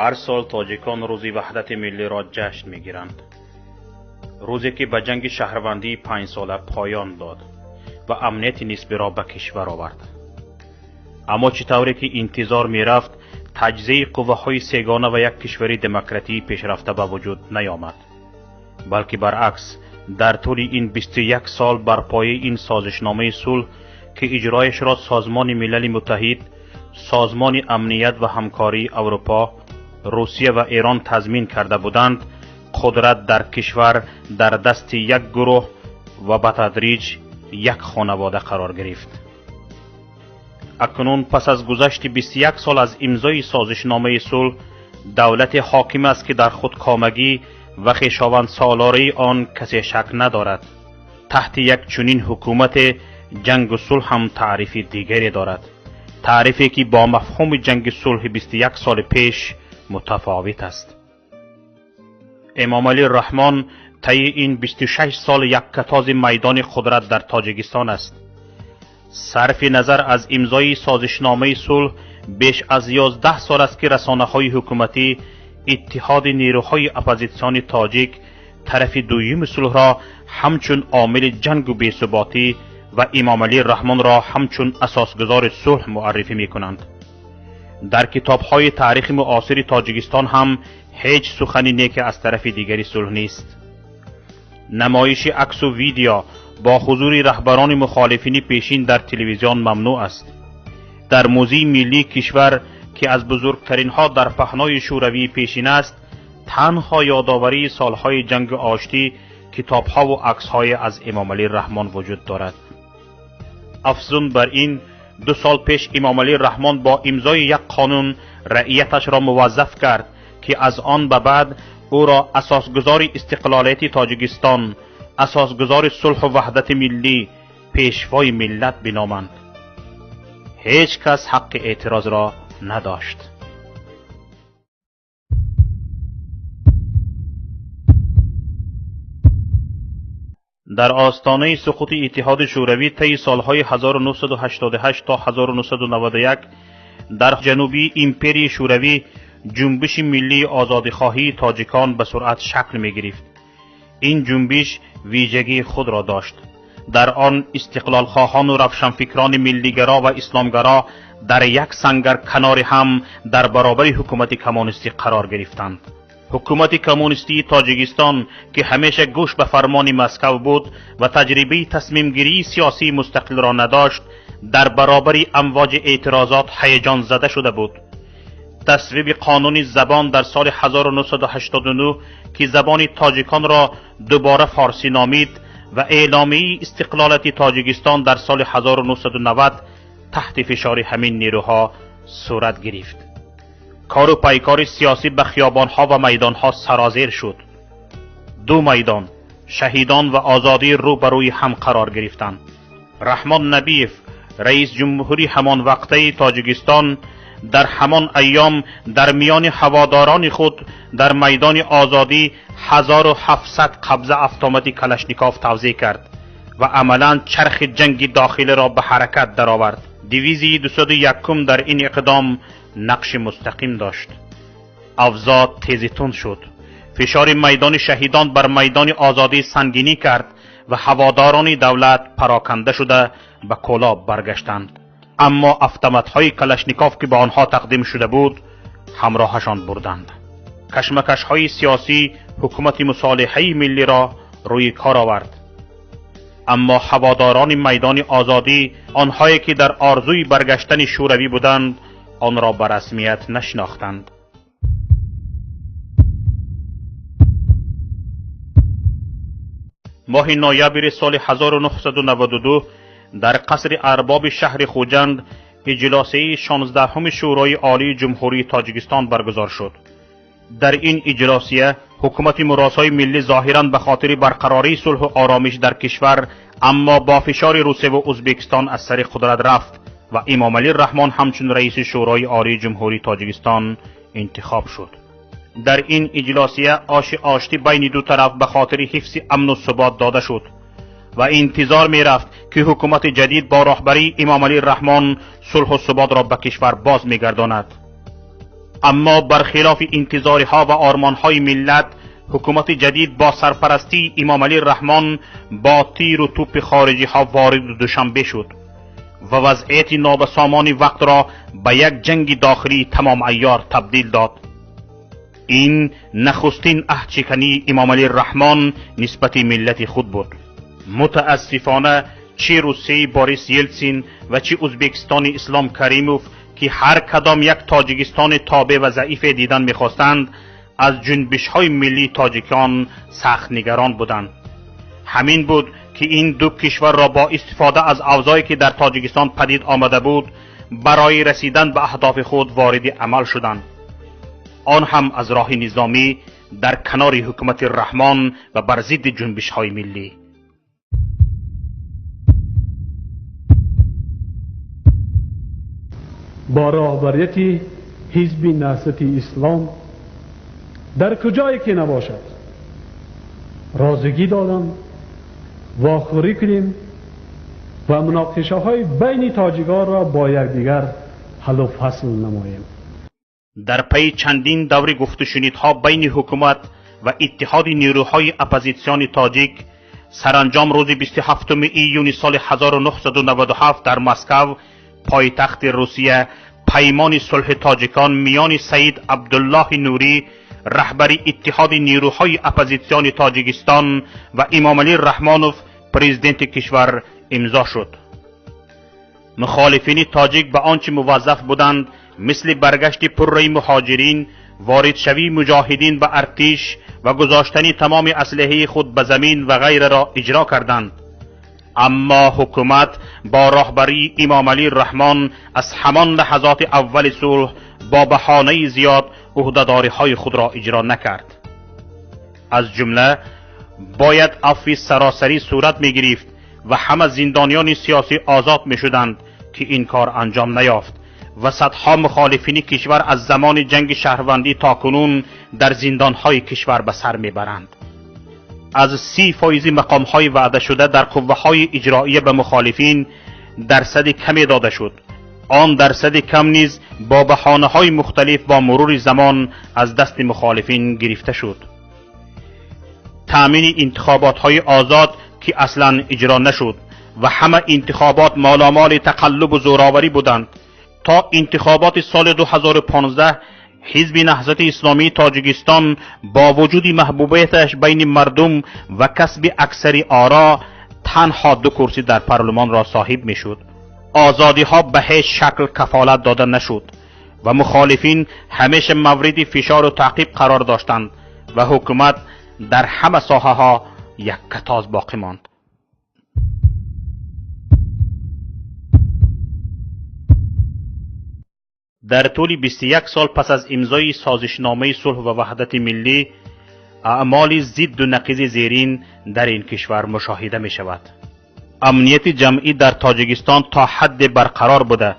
Ҳар сол тоҷикон рӯзи ваҳдати миллиро ҷашн мегиранд. Рӯзе ки ба ҷанги шаҳрвандии панҷсола поён дод ва амнияти нисбиро ба кишвар овард. Аммо чӣ тавре ки интизор мерафт, таҷзияи қувваҳои сегона ва як кишвари демократии пешрафта ба вуҷуд наёмад, балки баръакс, дар тӯли ин 21 сол бар пояи ин созишномаи сулҳ, ки иҷрояшро Созмони Милали Муттаҳид, Созмони Амният ва Ҳамкории Аврупо, Русия ва Эрон тазмин карда буданд, қудрат дар кишвар дар дасти як гурӯҳ ва ба тадриҷ як хонавода қарор гирифт. Акнун пас аз гузашти 21 сол аз имзои созишномаи сулҳ, давлате ҳоким аст, ки дар худкомагӣ ва хешовандсолории он касе шак надорад. Таҳти як чунин ҳукумате ҷангу сулҳ ҳам таърифи дигаре дорад, таърифе ки бо мафҳуми ҷанги сулҳи 21 соли пеш мутафовит аст. Эмомалӣ Раҳмон таи ин 26 сол яккатози майдони қудрат дар Тоҷикистон аст. Сарфи назар аз имзои созишномаи сулҳ, беш аз 11 сол аст, ки расонаҳои ҳукуматӣ иттиҳоди нерӯҳои оппозитсиони тоҷик тарафи дуюми сулҳро ҳамчун омили ҷангу бесуботӣ ва Эмомалӣ Раҳмонро ҳамчун асосгузори сулҳ муаррифӣ мекунанд. Дар китобҳои таърихи муосири Тоҷикистон ҳам ҳеҷ сухани неке аз тарафи дигари сулҳ нест. Намоиши аксу видео бо ҳузури раҳбарони мухолифини пешин дар телевизион мамнӯъ аст. Дар музеи миллии кишвар, ки аз бузургтаринҳо дар паҳнои шӯравии пешин аст, танҳо ёдоварии солҳои ҷангу оштӣ, китобҳову аксҳое аз Эмомалӣ Раҳмон вуҷуд дорад. Афзун бар ин, 2 сол пеш Эмомалӣ Раҳмон бо имзои як қонун раияташро муваззаф кард, ки аз он ба баъд ӯро асосгузори истиқлолияти Тоҷикистон, асосгузори сулҳу ваҳдати миллӣ, пешвои миллат биноманд. Ҳеҷ кас ҳаққи эътирозро надошт. Дар остонаи суқути Иттиҳоди Шӯравӣ таи солҳои 1988 то 1991 дар ҷанубии империяи Шӯравӣ ҷунбиши миллии озодихоҳии тоҷикон ба суръат шакл мегирифт. Ин ҷунбиш вижагии худро дошт. Дар он истиқлолхоҳону равшанфикрони миллигаро ва исломгаро дар як сангар канори ҳам дар баробари ҳукумати коммунистӣ қарор гирифтанд. Ҳукумати коммунистии Тоҷикистон, ки ҳамеша гӯш ба фармони Москав буд ва таҷрибаи тасмимгирии сиёсии мустақилро надошт, дар баробари амвоҷи эътирозот ҳаяҷонзада шуда буд. Тасвиби қонуни забон дар соли 1989, ки забони тоҷиконро дубора форсӣ номид, ва эъломияи истиқлолияти Тоҷикистон дар соли 1990 таҳти фишори ҳамин нерӯҳо сурат гирифт. Кору пайкори сиёсӣ ба хиёбонҳо ва майдонҳо сарозер шуд. Ду майдон, шаҳидон ва озодӣ рӯ ба рӯи ҳам қарор гирифтанд. Раҳмон Набиев, раис ҷумҳури ҳамон вақтаи Тоҷикистон, дар ҳамон айём дар миёни ҳаводорони худ дар майдони озодӣ 1700 қабза автомати Калашников тавзеъ кард ва амалан чархи ҷанги дохилиро ба ҳаракат даровард. Дивизияи 201 дар ин иқдом нақши мустақим дошт. Авзоъ тезитун шуд. Фишори майдони шаҳидон бар майдони озодӣ сангинӣ кард ва ҳаводорони давлат пароканда шуда ба Кӯлоб баргаштанд. Аммо автоматҳои Калашников, ки ба онҳо тақдим шуда буд, ҳамроҳашон бурданд. Кашмакашҳои сиёсӣ ҳукумати мусолиҳаи миллиро рӯи кор овард. Аммо ҳаводорони майдони озодӣ, онҳое ки дар орзуи баргаштани шӯравӣ буданд, онро ба расмият нашинохтанд. Моҳи ноябри соли 1992 дар қасри арбоби шаҳри Хуҷанд иҷлосияи 16-уми Шӯрои Олии Ҷумҳурии Тоҷикистон баргузор шуд. Дар ин иҷлосия ҳукумати муросои миллӣ зоҳиран ба хотири барқарории сулҳу оромиш дар кишвар, аммо бо фишори Русия ва Ӯзбекистон аз сари қудрат рафт ва Эмомалӣ Раҳмон ҳамчун раиси Шӯрои Олии Ҷумҳурии Тоҷикистон интихоб шуд. Дар ин иҷлосия оши оштӣ байни ду тараф ба хотири ҳифзи амну субот дода шуд ва интизор мерафт, ки ҳукумати ҷадид бо роҳбарии Эмомалӣ Раҳмон сулҳу суботро ба кишвар боз мегардонад. اما برخلاف انتظارها و آرمانهای ملت، حکومت جدید با سرپرستی امام علی رحمان با تیر و توپ خارجی ها وارد دوشنبه شد و وضعیت نابسامان وقت را به یک جنگ داخلی تمام عیار تبدیل داد. این نخستین عهدشکنی امام علی رحمان نسبت ملت خود بود. متاسفانه چه روسیه باریس یلتسین و چه ازبکستان اسلام کریموف که هر کدام یک تاجیکستان تابع و ضعیف دیدن میخواستند، از جنبش‌های ملی تاجیکان سخت نگران بودند. همین بود که این دو کشور را با استفاده از اوضاعی که در تاجیکستان پدید آمده بود برای رسیدن به اهداف خود وارد عمل شدند، آن هم از راه نظامی در کنار حکومت رحمان و بر ضد جنبش‌های ملی. با راهبریت حزب نهضت اسلام در کجایی که نباشد رازگی دادم، واخوری کنیم و مناقشه های بین تاجیکان را با یکدیگر حل و فصل نماییم. در پی چندین دور گفت و شنیدها بین حکومت و اتحاد نیروهای اپوزیسیون تاجیک، سرانجام روز 27 ایون سال 1997 در مسکو پایتخت روسیه پیمان صلح تاجیکان میان سید عبدالله نوری رهبر اتحاد نیروهای اپوزیسیون تاجیکستان و امام علی رحمانوف پرزیدنت کشور امضا شد. مخالفین تاجیک به آنچه موظف بودند مثل برگشت پرره مهاجرین، وارد شوی مجاهدین به ارتش و گذاشتن تمام اسلحه خود به زمین و غیره را اجرا کردند. اما حکومت با راهبری امام علی رحمان از همان لحظات اول صلح با بهانه زیاد عهدهداری‌های خود را اجرا نکرد. از جمله باید عفو سراسری صورت می‌گرفت و همه زندانیان سیاسی آزاد می‌شدند که این کار انجام نیافت و صدها مخالفین کشور از زمان جنگ شهروندی تا کنون در زندان‌های کشور به سر می‌برند. از 30% مقام‌های وعده شده در قوه‌های اجرایی به مخالفین درصد کمی داده شد. آن درصد کم نیز با بهانه‌های مختلف با مرور زمان از دست مخالفین گرفته شد. تأمین انتخابات‌های آزاد که اصلاً اجرا نشد و همه انتخابات مالامال تقلب و زورآوری بودند. تا انتخابات سال 2015 حزب نهضت اسلامی تاجیکستان با وجود محبوبیتش بین مردم و کسب اکثر آرا تنها 2 کرسی در پارلمان را صاحب میشد. آزادی ها به هیچ شکل کفالت داده نشد و مخالفین همیشه مورد فشار و تعقیب قرار داشتند و حکومت در همه ساحه ها یک کتاز باقی ماند. در طول 21 سال پس از امضای سازشنامه صلح و وحدت ملی، اعمال ضد و نقیض زیرین در این کشور مشاهده می شود. امنیت جمعی در تاجیکستان تا حد برقرار بوده،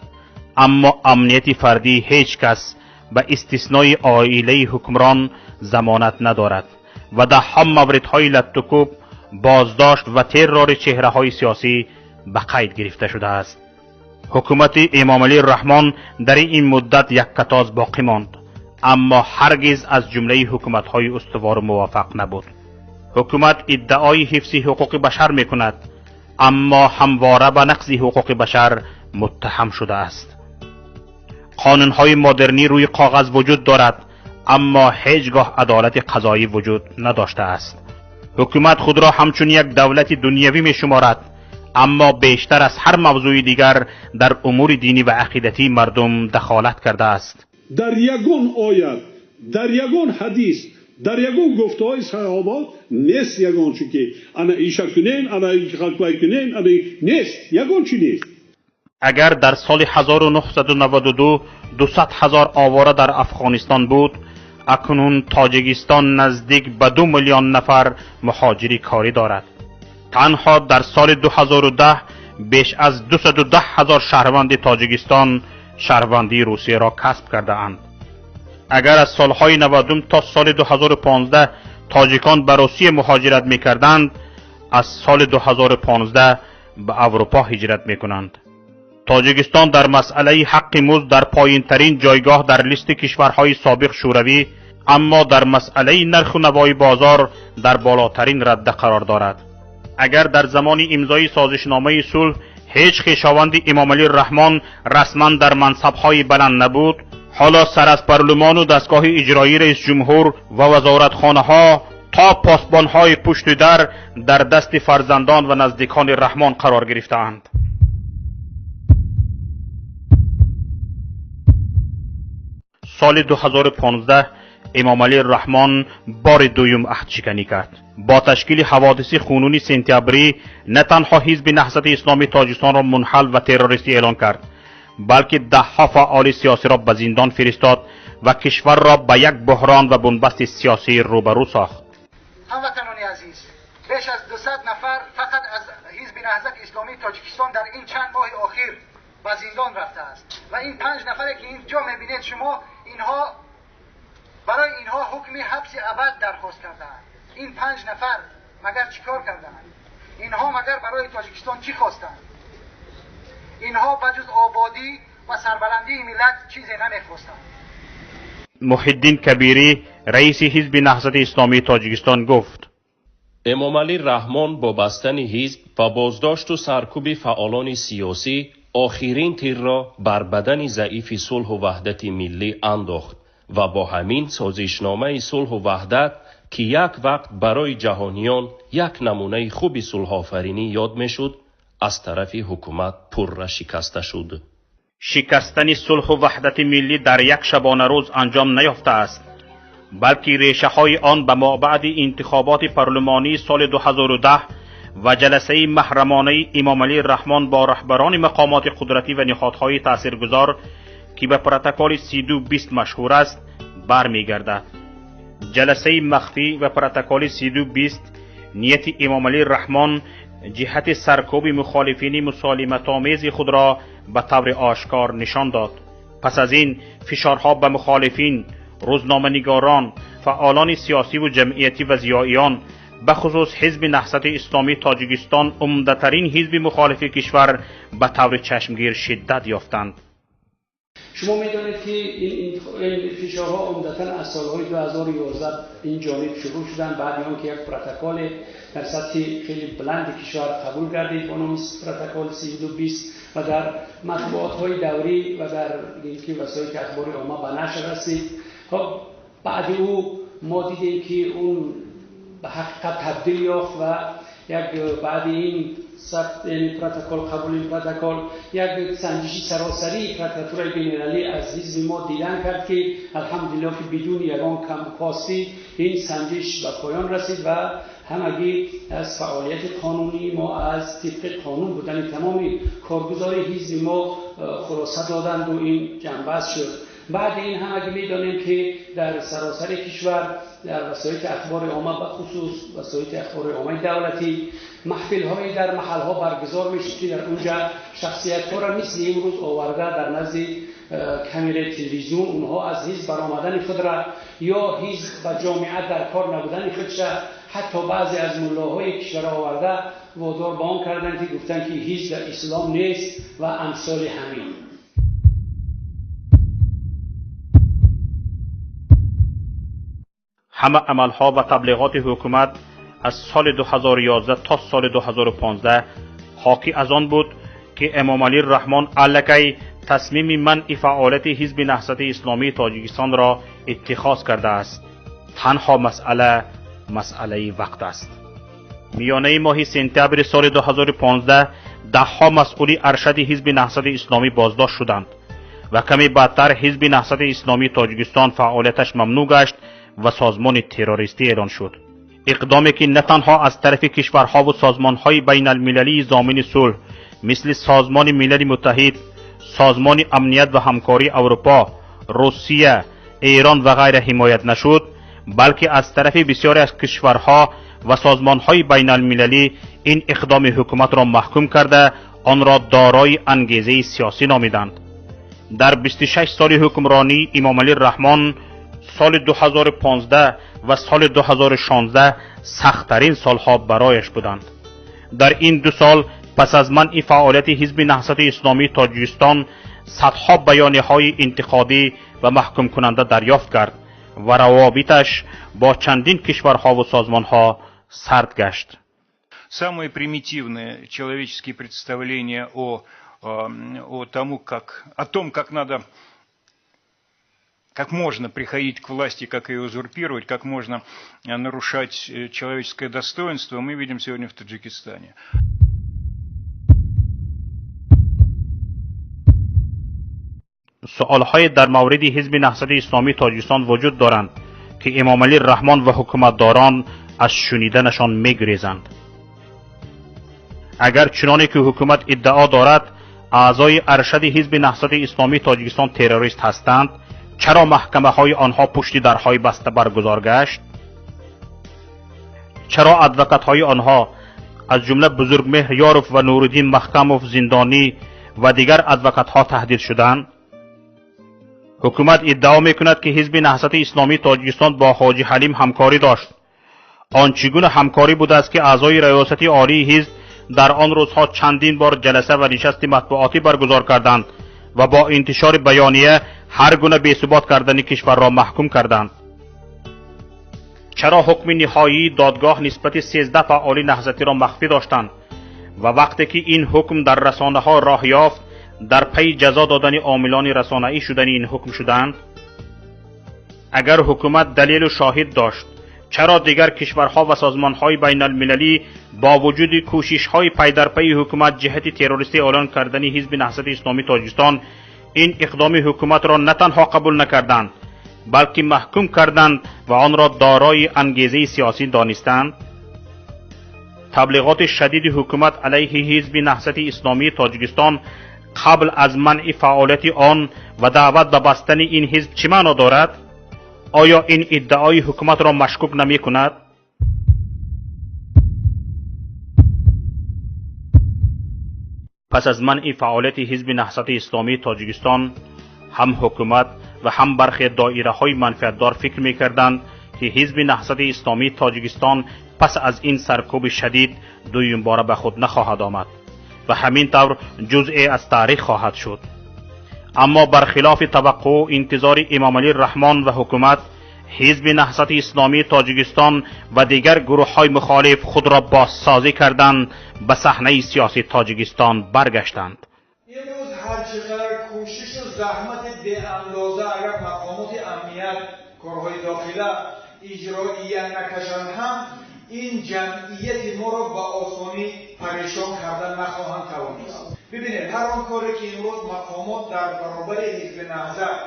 اما امنیت فردی هیچ کس به استثنای عائله حکمران ضمانت ندارد و ده ها موردهای لطوکوب، بازداشت و ترور چهره‌های سیاسی به قید گرفته شده است. حکومت امام علی رحمان در این مدت یک کتاز باقی ماند، اما هرگز از جمله حکومت‌های استوار موفق نبود. حکومت ادعای حفظ حقوق بشر می‌کند، اما همواره به نقض حقوق بشر متهم شده است. قانون‌های مدرنی روی کاغذ وجود دارد، اما هیچگاه عدالت قضایی وجود نداشته است. حکومت خود را همچون یک دولت دنیوی می‌شمارد، اما بیشتر از هر موضوع دیگر در امور دینی و عقیدتی مردم دخالت کرده است. در یگان آیت، در یگان حدیث، در یگان گفته‌های صحابه نیست یگان چی که انا ایشا کنین، انا خلقای کنین، انا نیست، یگان چی نیست. اگر در سال 1992 200,000 آواره در افغانستان بود، اکنون تاجیکستان نزدیک به 2 میلیون نفر مهاجری کاری دارد. تنها در سال 2010 بیش از 210,000 شهروند تاجیکستان شهروندی روسیه را کسب کرده اند. اگر از سالهای 90 تا سال 2015 تاجیکان به روسیه مهاجرت می‌کردند، از سال 2015 به اروپا هجرت می‌کنند. Тоҷикистон дар масъалаи ҳаққи музд дар поинтарин ҷойгоҳ дар листи кишварҳои собиқ шӯравӣ, аммо дар масъалаи нарху навои бозор дар болотарин радда қарор дорад. Агар дар замони имзои созишномаи сулҳ ҳеҷ хешованди Эмомалӣ Раҳмон расман дар мансабҳои баланд набуд, ҳоло сар аз парлумону дастгоҳи иҷроии раисҷумҳур ва вазоратхонаҳо то посбонҳои пушти дар дар дасти фарзандон ва наздикони Раҳмон қарор гирифтаанд. Соли 2015 Эмомалӣ Раҳмон бори дуюм аҳдшиканӣ кард. Бо ташкили ҳаводиси хунуни сентябрӣ на танҳо ҳизби Наҳзати Исломии Тоҷикистонро мунҳал ва террористӣ эълон кард, балки даҳҳо фаъоли сиёсиро ба зиндон фиристод ва кишварро ба як буҳрон ва бунбасти сиёсӣ рӯбарӯ сохт. Ҳамватанони азиз, беш аз 200 нафар фақат аз ҳизби Наҳзати Исломии Тоҷикистон дар ин чанд моҳи охир ба зиндон рафтааст ва ин 5 нафаре ки инҷо мебинед шумо, инҳо барои инҳо ҳукми ҳабси абад дархост кардаанд. Ин 5 нафар магар чӣ кор кардаанд? Инҳо магар барои Тоҷикистон чӣ хостанд? Инҳо ба ҷуз ободӣ ва сарбаландии миллат чизе намехостанд. Муҳиддин Кабирӣ, раиси ҳизби Наҳзати Исломии Тоҷикистон гуфт: Эмомалӣ Раҳмон бо бастани ҳизб ва боздошту саркӯби фаъолони сиёсӣ охирин тирро бар бадани заифи сулҳу ваҳдати миллӣ андохт ва бо ҳамин созишномаи сулҳу ваҳдат, ки як вақт барои ҷаҳониён як намунаи хуби сулҳофаринӣ ёд мешуд, аз тарафи ҳукумат пурра шикаста шуд. Шикастани сулҳу ваҳдати миллӣ дар як шабонарӯз анҷом наёфтааст, балки решаҳои он ба мобаъди интихоботи парлумонии соли 2010 ва ҷаласаи маҳрамонаи Эмомалӣ Раҳмон бо раҳбарони мақомоти қудратӣ ва ниҳодҳои таъсиргузор, ки ба протоколи 3220 машҳур аст, бармегардад. Ҷаласаи махфӣ ва протоколи 3220 нияти Эмомалӣ Раҳмон ҷиҳати саркӯби мухолифини мусолиматомези худро ба таври ошкор нишон дод. Пас аз ин фишорҳо ба мухолифин, рӯзноманигорон, фаъолони сиёсиву ҷамъиятӣ ва зиёиён, бахусус ҳизби Наҳзати Исломии Тоҷикистон, умдатарин ҳизби мухолифи кишвар, ба таври чашмгир шиддат ёфтанд. Шумо медонед, ки ин фишорҳо умдатан аз солҳои 2011 ин ҷониб шурӯъ шуданд, баъди он ки як протоколе дар сатҳи хеле баланди кишвар қабул гардид бо номи протокол 3220 ва дар матбуотҳои даврӣ ва дар ки васоити ахбори омма ба нашр расид. Хоб, баъди ӯ мо дидем, ки он ба ҳақиқат табдил ёфт ва як баъди ин яъне протокол, қабули протокол, як санҷиши саросарии прокуратураи генералӣ аз ҳизби мо дидан кард, ки алҳамдулиллоҳ, ки бидуни ягон камкостӣ ин санҷиш ба поён расид ва ҳамагӣ аз фаъолияти қонунии мо, аз тибқи қонун будани тамоми коргузори ҳизби мо хулоса доданду ин ҷанбаст шуд. Баъди ин ҳамагӣ медонем, ки дар саросари кишвар дар васоити ахбори омма, бахусус васоити ахбори оммаи давлатӣ, маҳфилҳое дар маҳалҳо баргузор мешуд, ки дар онҷа шахсиятҳоро мисли имрӯз оварда дар назди камераи телевизион онҳо аз ҳизб баромадани худра ё ҳизб ба ҷомеа дар кор набудани худша, ҳатто баъзе аз муллоҳои кишвар оварда водор ба он карданд, ки гуфтанд, ки ҳизб дар ислом нест ва амсоли ҳамин. Ҳама амалҳо ва таблиғоти ҳукумат аз соли 2011 то соли 2015 ҳоки аз он буд, ки Эмомалӣ Раҳмон аллакай тасмими манъи фаъолияти ҳизби Наҳзати Исломии Тоҷикистонро иттихоз кардааст. Танҳо масъала масъалаи вақт аст. Миёнаи моҳи сентябри соли 2015 даҳҳо масъули аршади ҳизби Наҳзати Исломӣ боздошт шуданд ва каме баъдтар ҳизби Наҳзати Исломии Тоҷикистон фаъолияташ мамнӯъ гашт ва созмони террористӣ эълон шуд. Иқдоме ки на танҳо аз тарафи кишварҳову созмонҳои байналмилалии зомини сулҳ, мисли Созмони Милали Муттаҳид, Созмони Амният ва Ҳамкории Аврупо, Русия, Эрон ва ғайра ҳимоят нашуд, балки аз тарафи бисёре аз кишварҳо ва созмонҳои байналмилалӣ ин иқдоми ҳукуматро маҳкум карда, онро дорои ангезаи сиёсӣ номиданд. Дар 26 соли ҳукмронии Эмомалӣ Раҳмон соли 2015 ва соли 2016 сахттарин солҳо барояш буданд. Дар ин ду сол پس از منع فعالیت حزب نهضت اسلامی تاجیکستان صدها بیانیه‌های انتقادی و محکوم کننده دریافت کرد و روابطش با چندین کشورها و سازمانها سرد گشت. Самые примитивные человеческие представления о том, как надо, как можно приходить к власти, как ее узурпировать, как можно нарушать человеческое достоинство, мы видим сегодня в Таджикистане. سؤالهای در مورد حزب نهضت اسلامی تاجیکستان وجود دارند که امام علی رحمان و حکومتداران از شنیدنشان میگریزند. اگر چنانی که حکومت ادعا دارد اعضای ارشد حزب نهضت اسلامی تاجیکستان تروریست هستند، چرا محکمه های آنها پشت درهای بسته برگزار گشت؟ چرا ادوکت های آنها از جمله بزرگمهر یاروف و نورالدین محکموف زندانی و دیگر ادوکت ها تهدید شدند؟ حکومت ادعا میکند که حزب نهضت اسلامی تاجیکستان با حاجی حلیم همکاری داشت. آن چگونه همکاری بوده است که اعضای ریاست عالی حزب در آن روزها چندین بار جلسه و نشست مطبوعاتی برگزار کردند و با انتشار بیانیه هر گونه بی‌ثبات کردن کشور را محکوم کردند؟ چرا حکم نهایی دادگاه نسبت 13 فعال نهضتی را مخفی داشتند و وقتی که این حکم در رسانه ها راه یافت در پی جزا دادن عاملان رسانه‌ای شدن این حکم شدند؟ اگر حکومت دلیل و شاهد داشت، چرا دیگر کشورها و سازمانهای بین المللی با وجود کوشش‌های پی در پی حکومت جهت تروریستی اعلان کردن حزب نهضت اسلامی تاجیکستان این اقدام حکومت را نه تنها قبول نکردند بلکه محکوم کردند و آن را دارای انگیزه سیاسی دانستند؟ تبلیغات شدید حکومت علیه حزب نهضت اسلامی تاجیکستان قبل از منع فعالیت آن و دعوت به بستن این حزب چه معنا دارد؟ آیا این ادعای حکومت را مشکوک نمی کند؟ پس از منع فعالیت حزب نهضت اسلامی تاجیکستان هم حکومت و هم برخی دایره های منفعتدار فکر می کردند که حزب نهضت اسلامی تاجیکستان پس از این سرکوب شدید دویم باره به خود نخواهد آمد و همین طور جزئی از تاریخ خواهد شد. اما برخلاف توقع و انتظار امام علی رحمان و حکومت، حزب نهضت اسلامی تاجیکستان و دیگر گروه های مخالف خود را بازسازی کردند، به صحنه سیاسی تاجیکستان برگشتند. امروز هرچقدر کوشش و زحمت به اندازه اگر مقامات امنیت کارهای داخله اجرائیه نکشند هم این جمعیت ما را با آسانی پریشان کردن نخواهند توانست. ببینید هر آن کاری که امروز مقامات در برابر حزب نهضت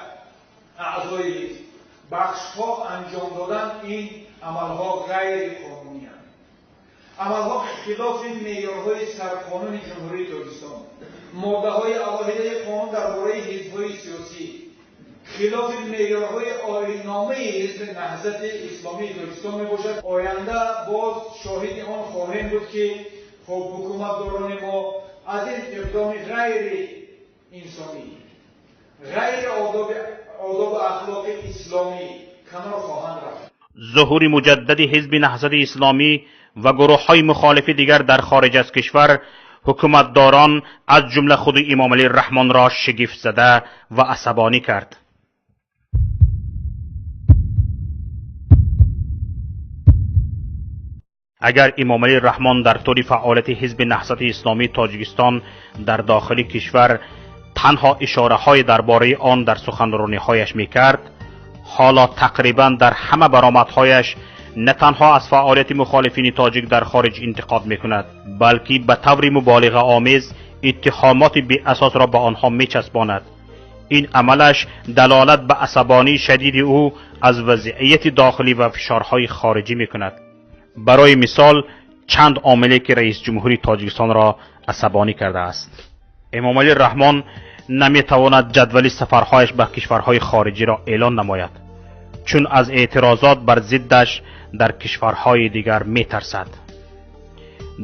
اعضای حزب بخش‌ها انجام دادن، این عملها غیر قانونی هستند. عملها خلاف معیارهای سرقانون جمهوری تاجیکستان، ماده‌های علاهده قانون درباره حزب‌های سیاسی، خلاف معیارهای آیین‌نامه حزب نهضت اسلامی تاجیکستان میباشد. آینده باز شاهد آن خواهیم بود که خب حکومتداران ما از این اقدام غیر انسانی، غیر آداب اخلاق اسلامی کنار خواهند رفت. ظهور مجدد حزب نهضت اسلامی و گروه های مخالف دیگر در خارج از کشور حکومتداران از جمله خود امام علی رحمان را شگفت زده و عصبانی کرد. اگر امام علی رحمان در طول فعالیت حزب نهضت اسلامی تاجیکستان در داخل کشور تنها اشاره های درباره آن در سخنرانی هایش میکرد، حالا تقریبا در همه برآمدهایش نه تنها از فعالیت مخالفین تاجیک در خارج انتقاد میکند، بلکه به طور مبالغه آمیز اتهامات بی اساس را به آنها میچسباند. این عملش دلالت به عصبانی شدید او از وضعیت داخلی و فشارهای خارجی میکند. برای مثال چند عاملی که رئیس جمهوری تاجیکستان را عصبانی کرده است. امام علی رحمان نمیتواند جدول سفرهایش به کشورهای خارجی را اعلان نماید، چون از اعتراضات بر ضدش در کشورهای دیگر میترسد.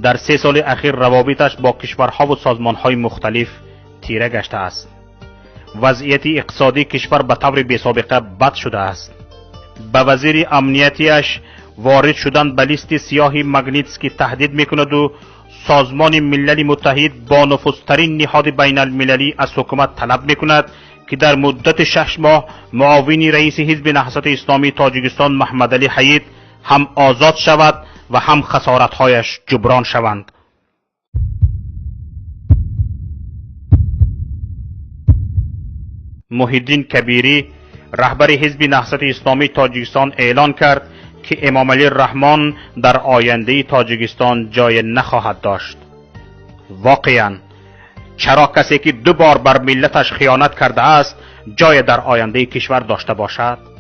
در 3 سال اخیر روابطش با کشورها و سازمانهای مختلف تیره گشته است. وضعیت اقتصادی کشور به طور بی سابقه بد شده است. به وزیر امنیتیش وارد شدن به لیست سیاه مگنیتسکی تهدید میکند و سازمان ملل متحد با نفوذترین نهاد بین المللی از حکومت طلب میکند که در مدت 6 ماه معاون رئیس حزب نهضت اسلامی تاجیکستان محمد علی حید هم آزاد شود و هم خسارتهایش جبران شوند. محی‌الدین کبیری رهبر حزب نهضت اسلامی تاجیکستان اعلان کرد که امام علی رحمان در آینده تاجیکستان جای نخواهد داشت. واقعا چرا کسی که 2 بار بر ملتش خیانت کرده است جای در آینده کشور داشته باشد؟